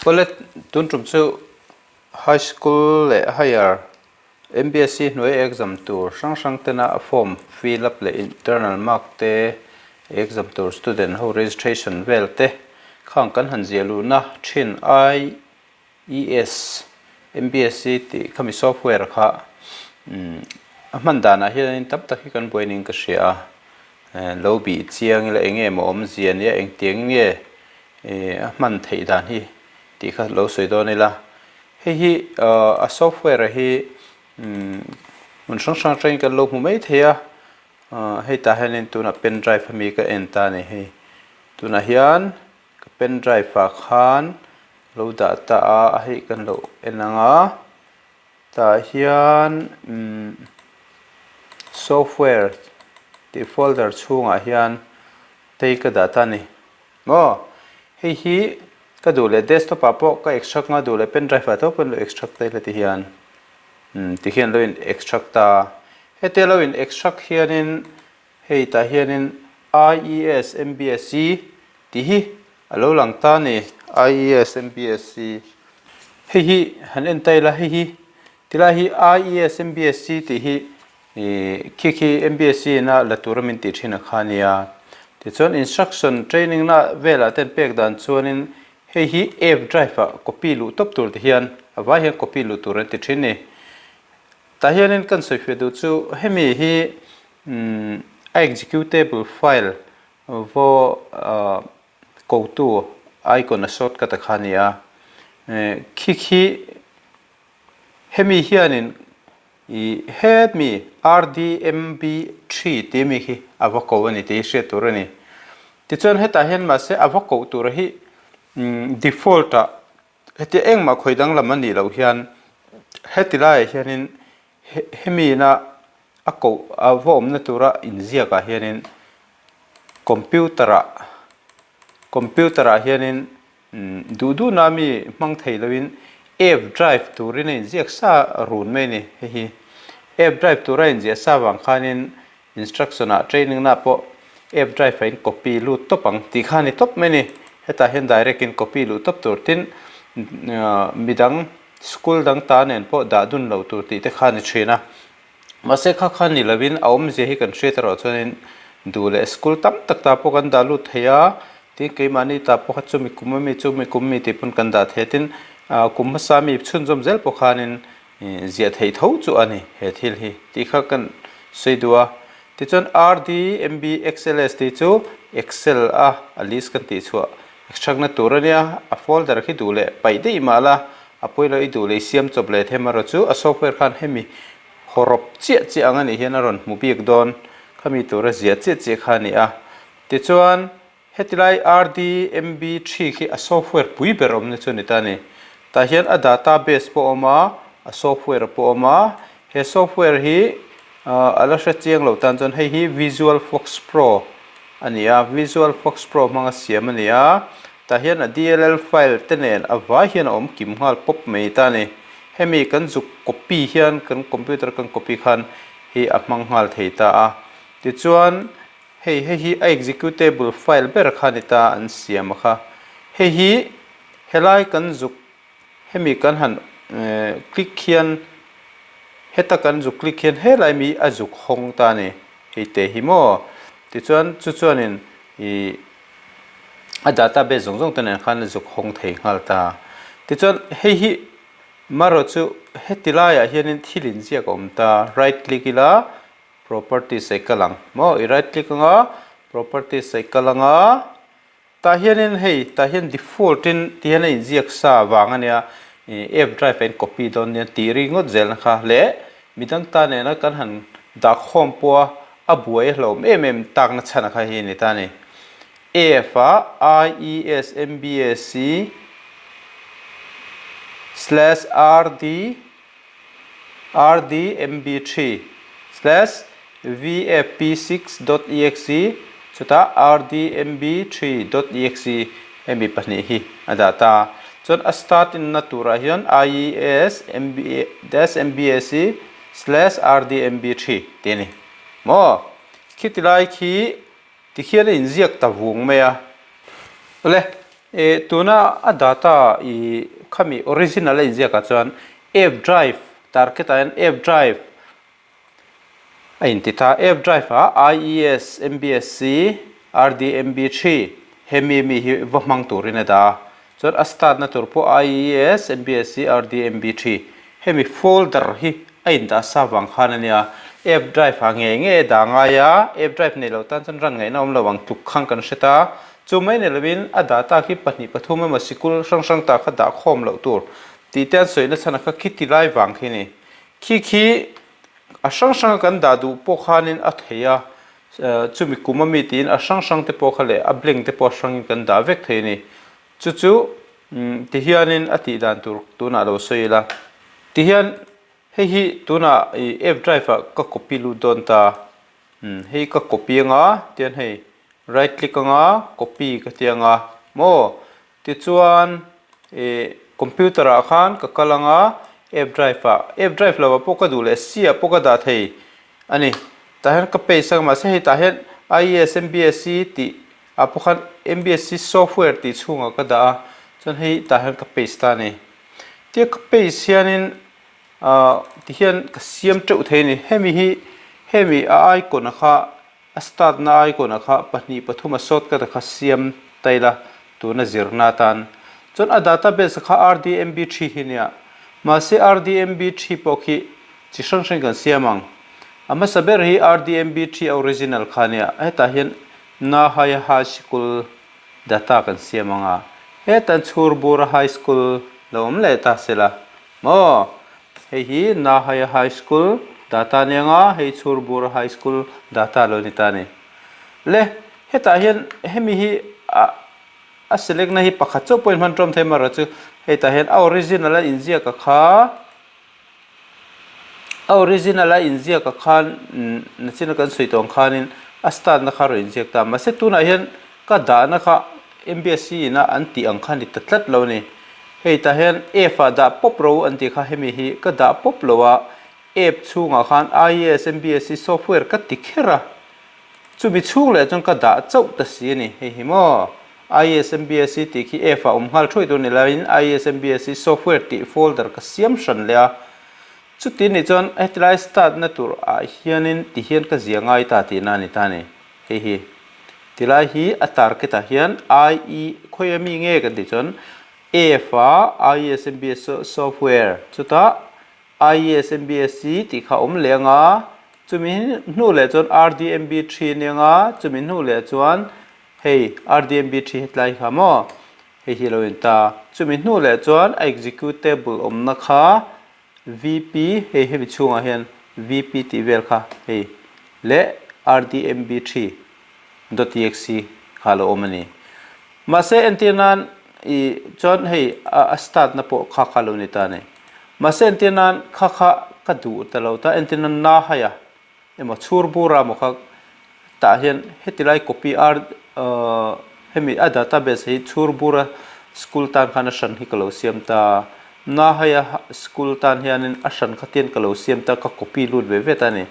Awle tun tum chu High School leh Higher MBSC hnuai exam tur hrang hrang tena a form fill up leh internal mark te exam tur student ho registration vel te khang kan han ziah luhna thin I ES, MBSC tih khami software kha a hman danah hianin tam tak hi kan buai niin ka hria a, lo bih chiang ila eng nge maw awmzia nia engtiang nge a hman theih dan hi tih kha lo sawi dawn ila. Hei hi a software hi hmun hrang hrang atangin kan lo hmu mai thei a, hei tah hianin tunah pen drive ami ka en ta a ni hei. Tunah hian Ka pen drive ah khan lo dah ta a, hei kan lo en ang a, tah hian umm software tih folder chhungah hian tei ka dah ta a ni maw. Hei hi ka duh leh desktop ah pawh ka extract nga duh leh pen drive ah tho pawh in lo extract ta ila ti hian umm ti hian lo in extract ta a, hetia lo in extract hianin Hei tah hianin IES MBSC tih hi a lo lang ta a ni. IES MBSC hei hi han en ta ila hei hi tilai hi IES MBSC tih hi ih khi khi MBSC ina la tura min tih thin a kha nia. Tichuan instruction training na velah te an pek dan chuanin hei hi F drive ah copy luh tawp tur ti hian a vai hian copy luh tur an ti thin a ni. Tah hianin kan sawifiah duh chu hemi hi A executable file vaw kotu icon a shortcut a kha a ni a. Khi khi hemi hianin ih hemi rdmb3 tih ami khi a va ko a ni tih hi hriat tur a ni. Tichuan hetah hian mahse a va koh tur hi default ah Heti engmah khawi danglam a nih loh hian heti laiah hianin hemi ina a koh a va awmna tura inziak ah hianin computer ah computer ah hianin duh duhna mi hmang thei loin F drive turin a inziak sa run mai a ni hei hi. F drive tura inziah sa vang khanin Instruction ah training na pawh F drive ah in copy lut tawp ang tih kha a ni tawp mai a ni. Hetah hian direct in copy luh tawp tur tin midang school dang ta nen pawh dah dun loh tur tih te kha a ni thin a. Mahse kha kha ni lovin a awmzia hi kan hriat erawh chuanin duh leh school tam tak ta pawh kan dah lut thei a, tin keimahni ta pawh kha chumi kum ami chumi kum ami tih pawn kan dah thei a, tin kum hmasa mi chhunzawm zel pawh khanin Ziah theih tho chu a ni he thil hi tih kha kan sawi duh a. Tichuan RD, MB, XLS tih chu Excel a a list kan tih chhuah extract na tur a nia, a folder khi duh leh paih daih mah la, a pawi lo i duh leh i siam chawp leh them erawh chu a software khan hemi hawrawp chiah chiah ang a nih hian a rawn hmu bik dawn khami tura ziah chiah chiah kha a ni a. Tichuan Hetilai RDMB thi khi a software pui ber awmna chu a ni ta a ni. Tah hian a data base pawh a awm a, a software pawh a awm a. He software hi a la hre chiang lo tan chuan hei hi Visual Fox Pro a ni a, Visual Fox Pro hmanga siam a ni a. Tah hian a DLL file te nen a vai hian a awm kim nghal pawp mai ta a ni. Hemi kan zuk copy hian kan computer kan copy khan hi a hmang nghal thei ta a. Tichuan. Hei hei hi a executable file ber kha ni ta an siam a kha. Hei hi helai kan zuk hemi kan han click hian heta kan zuk click hian helai mi a zuk hawng ta a ni hei te hi maw. Tichuan chu chuanin ih a database zawng zawng te nen khan a zuk hawng thei nghal ta. Tichuan hei hi marawh chu heti laiah hianin thil inziak a awm ta right click ila. Properties ei kal ang maw i right click anga properties ei kal anga tah hianin hei tah hian default in ti hian a inziak sa vang ania ih F drive ah in copy dawn nia tih ri ngawt zel na kha leh midang ta nena kan han dah khawm pawh a a buai a hlauhawm em em tak na chhan a kha hi a ni ta a ni F ah I E S M B A C slash R D rdmb3 slash vfp6 dot exe chutah rdmb3 dot exe hemi pahnih hi a dah ta. Chuan a start in na turah hian ies dash mbac slash rdmb3 tih a ni maw? Khiti lai khi tikhian a inziak ta vung mai a. Awle. E tuna a data i khami original a inziak ah chuan F drive target ah hian F drive a inti ta. F drive ah IES, MBSC, RDMB3 hemi mi hi va hmang turin a dah a. Chuan a start na tur pawh IES, MBSC, RDMB3 hemi folder hi a indah sa vang khan a nia. F drive ah ngei ngei a dah ngai a, F drive nei lo tan chuan ran ngaihna awm lo ang tluk khan kan hre ta. Chu mai ni lovin a data khi 2 3 emaw sikul hrang hrang ta kha dah khawm loh tur tih te an sawi na chhan a kha khi ti lai vang khi ni. Khi khi a hrang hrang a kan dah duh pawh khanin a thei a, chumi kum ami tiin a hrang hrang te pawh kha leh a blank te pawh a hrangin kan dah vek thei a ni. Chu chu tihianin a tih dan tur tunah lo sawi ila. Tihian hei hi tunah i F drive ah ka copy lut dawn ta. Hei ka copy anga tian hei right click anga copy ka ti anga maw tichuan ih computer ah khan ka kal anga F drive ah F drive lo ah pawh ka duh leh C ah pawh ka dah thei a ni. Tah hian ka paste anga mahse hei tah hian IES MBSC tih ah pawh khan MBSC software tih chhungah ka dah a chuan hei tah hian ka paste ta a ni. Tia ka paste hianin ahh tihian ka siam teuh thei a ni. Hemi hi hemi a icon a kha a start na icon a kha 2 3 a shortcut a kha siam ta ila tuna zirna atan chuan a database a kha RDMB3 hi nia mahse RDMB3 pawh khi chi hrang hrang kan siam ang. A hmasa ber hi RDMB3 original kha nia hetah hian Nahaya High School data kan siam ang a, hetan Chhurbura High School lo awm leh ta sela maw? Hei hi Nahaya High School data nia nga, hei Chhurbura High School data lo ni ta a ni. Le, hetah hian hemi hi a a select na hi pakhat chauh pawhin hman ṭawm thei amaherawhchu hetah hian a original a inziak a kha, A original a inziak ah khan nachina kan sawi tawh ang khanin a start na kha a rawn inziak ta. Mahse tunah hian ka dahna kha MBSC ina an tih ang kha a ni ta tlat lo a ni. Hei tah hian F ah dah pawp ro an tih kha hemi hi ka dah pawp lo a, app chhungah khan IAS MBSC software ka ti kher a. Chumi chhung leh chuan ka dah chauh ta si a ni. Hei hi maw ISMBSC tih khi F ah awm nghal thuai tur ni laiin ISMBSC software tih folder ka siam hran leh a. Chuti nih chuan hetilai start na tur ah hianin ti hian ka zia ngai ta tihna a ni ta a ni. Hei hi tilai hi a target ah hian IE khawi ami nge kan tih chuan F ah ISMBSC software chutah IESMBSC tih kha awm leh anga, chumi hnu leh chuan RDMB thi a ni anga, chumi hnu leh chuan hei RDMB thi hetlai kha maw hei hi a lo in ta, chumi hnu leh chuan a executable awmna kha VP hei hemi chhungah hian VP tih vel kha hei leh RDMB thi dot exe kha a lo awm a ni. Mahse entir nan i chuan hei a start na pawh kha kha lo ni ta a ni. Mahse entir nan kha kha ka duh ta lo ta, entir nan na hai a emaw chhur bur a emaw kha tah hian heti lai copy ar hemi a database hi chhur bur a school tan khan a hran hi ka lo siam ta, na hai a school tan hianin a hran kha tian ka lo siam ta ka copy lut ve ve ta a ni.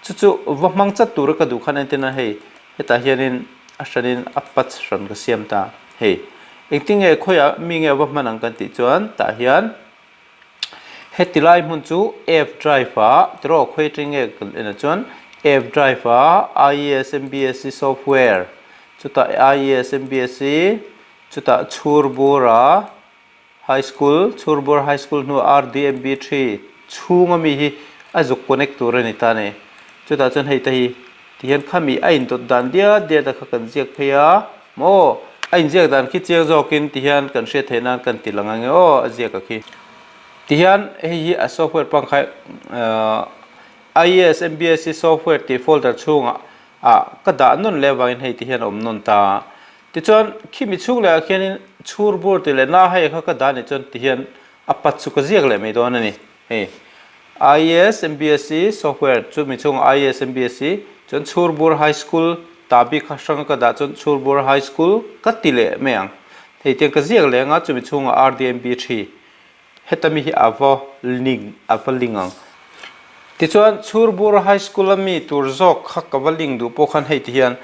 Chu chu va hmang chat tura ka duh khan entir nan hei Hetah hianin a hranin a patch hran ka siam ta. Hei, engtin nge khawiah mi nge va hman ang kan tih chuan tah hian heti lai hmun chu F drive ah tiraw khawi atang nge kan en ah chuan F drive ah IESMBSC software chutah IESMBSC chutah chhur bur ah High School, Chhurbur High School hnuah RDMB thi chhung ami hi a zuk connect tur a ni ta a ni. Chutah chuan hei te hi tihian khami a indawt dan diat diat a kha kan ziak phei a maw? A inziak dan khi chiang zawkin tihian kan hriat theih nan kan ti lang ange aw a ziak a khi. Tihian hei hi a software pangkhai IES MBSC software tih folder chhungah ah ka dah nawn leh avangin hei tihian a awm nawn ta. Tichuan, khimi chhung lehah khianin chhur bur tih leh na hei kha ka dah nih chuan tihian a pat chu ka ziak leh mai dawn a ni. Hei IAS MBSC software chu mi chhungah IAS MBSC chuan chhur bur high school ta bik kha hranga ka dah chuan chhur bur high school ka ti leh mai ang. Hei tiang ka ziak leh anga chumi chhungah RDMB thi Heta mi hi a va ling a va ling ang. Tichuan Chhurbur High School a mi tur zawk kha ka va ling duh pawh khan hei ti hian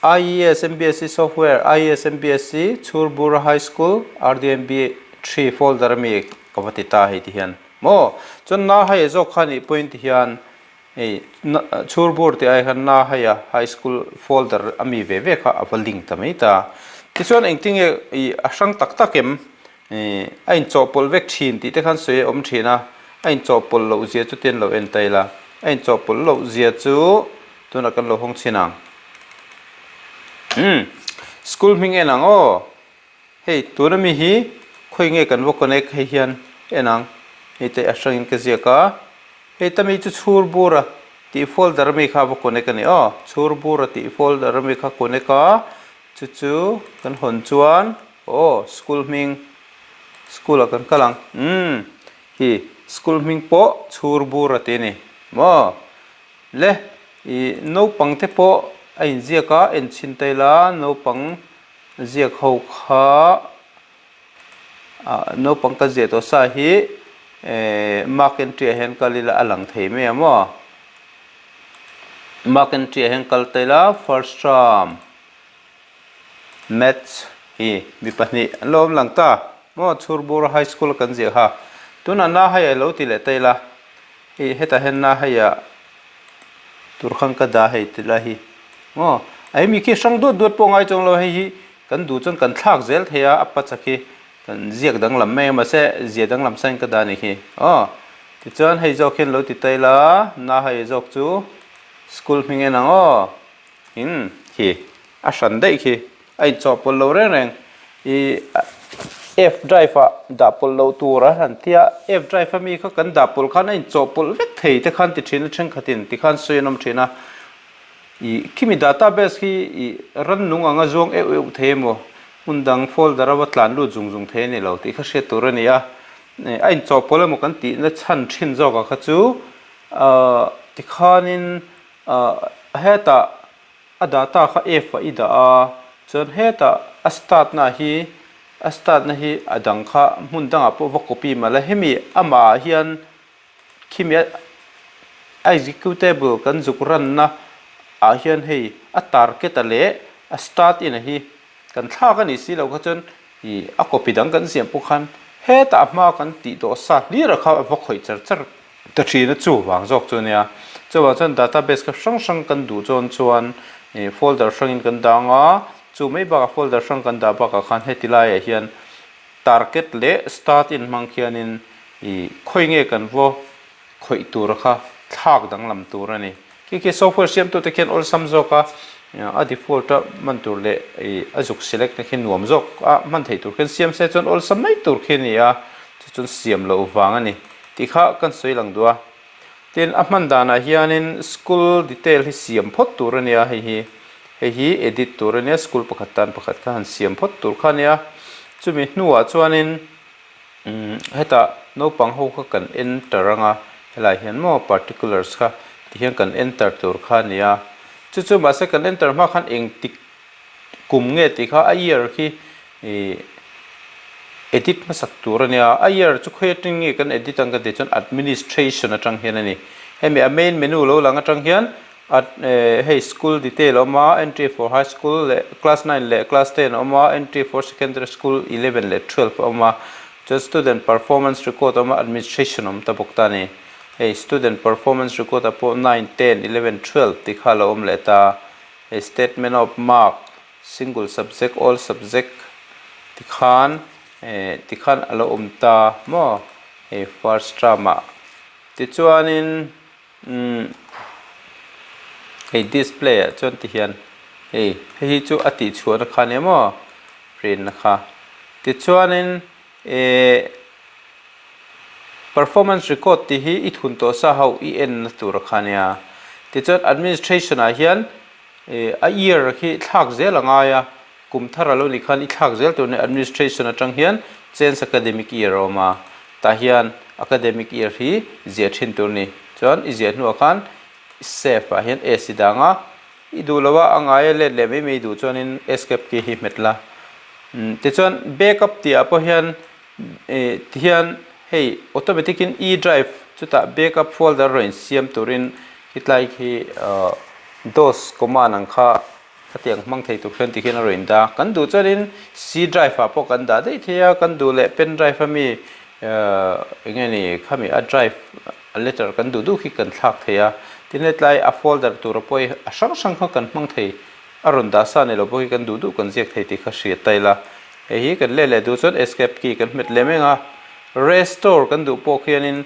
IES MBSE Software, IES MBSE, Chhurbura High School, RDMB Three folder ami ka va ti ta hei ti hian maw? Chuan na haia zawk kha nih pawhin ti hian hei Chhurbur tih ai khan na haia High School folder ami ve ve kha a va link ta mai ta. Tichuan engtinge ih a hrang tak tak em? Ih a inchawhpawlh vek thin tih te khan sawi a awm thin a, a inchawhpawlh loh zia chu tian lo en ta ila, a inchawhpawlh loh zia chu Tunah kan lo hawng chhin ang. Umm school hming en ang aw. Hei tuna mi hi khawi nge kan va connect hei hian en ang. Hei te a hrangin ka ziak a. Hei ta mi chu chhur bura tih folder ami kha va connect a ni aw. Chhur bura tih folder ami kha connect a. Chu chu kan hawn chuan aw school hming school ah kan kal ang. Umm hi school hming pawh chhur bura tih a ni maw. Le, i naupang te pawh a inziak a, enchhin ta ila naupang ziak ho kha ah naupang ka ziah tawh sa hi eh mark entry ah hian kal ila a lang thei mai ang maw? Mark entry ah hian kal ta ila first term maths hi mi pahnih an lo awm lang ta maw? Chhurbur high school a kan ziah kha tunah na hei a lo ti leh ta ila. Hei hetah hian na hei ah tur khan ka dah hei ti lai hi maw a hemi khi hrang duat duat pawh ngai chuang lo hei hi kan duh chuan kan thlak zel thei a a pacha khi kan ziak danglam mai a mahse zia danglam sain ka dah a nih khi aw tichuan hei zawk hian lo ti ta ila na hei zawk chu school hming en ang aw in khi a hran daih khi. A inchawhpawlh lo reng reng. I F drive ah dah pawlh loh tur a han tia, F drive a mi kha kan dah pawlh khan a inchawhpawlh vek thei te khan ti thin a thenkhatin ti khan sawi an awm thin a. I khimi database khi i rannung anga zuang euh euh thei emaw hmun dang folder a va tlan lut zung zung thei a ni lo tih kha hriat tur a ni a. A inchawhpawlh emaw kan tihna chhan thin zawkah kha chu tikhanin hetah A data kha F ah i dah a, chuan hetah a start na hi a start na hi a dang kha hmun dangah pawh va copy mah la hemi amah ah hian khimi a executable kan zuk ranna ah hian hei a target a leh a start in a hi kan thlak a nih si loh kha chuan ih a copy dang kan siam pawh khan hetah a hma kan tih tawh sa hlir a kha a va khawih char char Ta ṭhina chu vang zawk chu a nia. Chuvang chuan database kha hrang hrang kan duh chuan chuan ih folder hrangin kan dah ang a, chu mai bakah folder hrang kan dah bakah khan heti laiah hian target leh start in hmang khianin ih khawi nge kan vaw khawih tura kha thlak danglam tur a ni. Khi khi software siamtute khian awlsam zawk a, a default a hman tur leh ih a zuk select na khi nuam zawk a hman theih tur khian siam se chuan awlsam mai tur khi a ni a, chu chuan siam loh vang a ni. Tih kha kan sawi lang duh a. Tin, a hman danah hianin school detail hi siam phawt tur a nia hei hi. Hei hi edit tur a nia, school pakhat tan pakhat kha han siam phawt tur kha a nia. Chumi hnuah chuanin umm hetah naupang ho kha kan enter ang a, helaiah hian maw particulars kha tihian kan enter tur kha a nia. Chu chu mahse kan enter hma khan engtik kum nge tih kha a year khi ih edit hmasak tur a nia, a year chu khawi atang nge kan edit ang ka tih chuan administration atang hian a ni. Hemi a main menu lo lang atang hian ad eh hei school detail a awm a, entry for high school leh class nine leh class ten a awm a, entry for secondary school eleven leh twelve a awm a, chuan student performance record a awm a, administration a awm ta bawk ta a ni. Hei student performance record ah pawh nine, ten, eleven, twelve tih kha a lo awm leh ta. A statement of mark, single subject, all subject tikhan eh tikhan a lo awm ta maw hei first term ah tichuanin umm hei display ah chuan tihian hei hei hi chu a tih chhuahna kha ania maw print na kha tichuanin eh performance record tih hi i thun tawh sa ho i en na tur a kha ania tichuan administration ah hian ih a year khi thlak zel a ngai a kum thar a lo nih khan i thlak zel tur nia administration atang hian change academic year a awm a tah hian academic year hi ziah thin tur a ni chuan i ziah hnuah khan save ah hian s i dang a i duh lo a a ngai a let leh mai mai i duh chuanin escape key hi hmet la tichuan backup tih ah pawh hian Ih tihian hei automatic in e drive chutah backup folder rawn insiam turin hetlai khi ahh dos command ang kha. Khatiang hmang thei tur khian tikhian a rawn indah a, kan duh chuanin C drive ah pawh kan dah daih thei a, kan duh leh pen drive ami eng nge ni khami a drive a letter kan duh duh khi kan thlak thei a, tin hetlai a folder tura pawh hi a hrang hrang kha kan hmang thei a rawn dah sa ni lo pawh hi kan duh duh kan ziak thei tih kha hriat ta ila, hei hi kan let leh duh chuan escape key kan hmet leh meng a, restore kan duh pawh khianin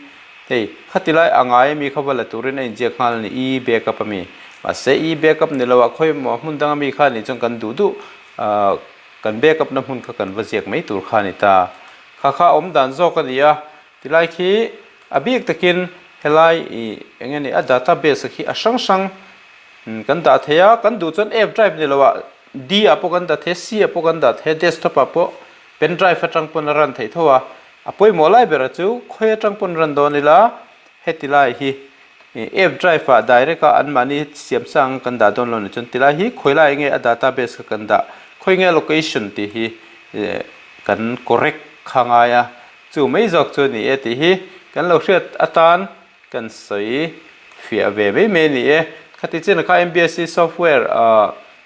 Hei, khati lai a ngai ami kha va la turin a inziak nghal a ni, e backup ami. Mahse, e backup ni lo ah khawi emaw hmun dang ami kha nih chuan kan duh duh kan backup na hmun kha kan va ziak mai tur kha a ni ta. Kha kha awm dan zawk a ni a, tilai khi a bik takin helai ih eng nge ni a database khi a hrang hrang kan dah thei a, kan duh chuan F drive ni lo ah D ah pawh kan dah thei a, C ah pawh kan dah thei a, desktop ah pawh pen drive atang pawn a run theih tho a. A pawimawh lai berah chu khawi atang pawn run dawn ila heti lai hi F drive ah direct a anmahni siam sang kan dah dawn lo ni chuan tilai hi khawi lai nge a database kha kan dah khawi nge location tih hi kan correct kha ngai a chu mai zawk chu a ni e tih hi kan lo hriat atan kan sawi fiah ve mai mai a ni e. Khati chin kha MBSC software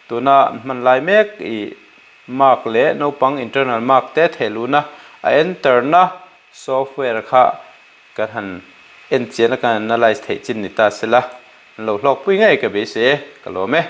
tuna hman lai mek ih Mark leh naupang internal mark te theih luhna a enter na software kha kan han en chian a kan analyse theih chin ni ta sela an lo hlawkpui ngei ka beisei e, ka lawm e.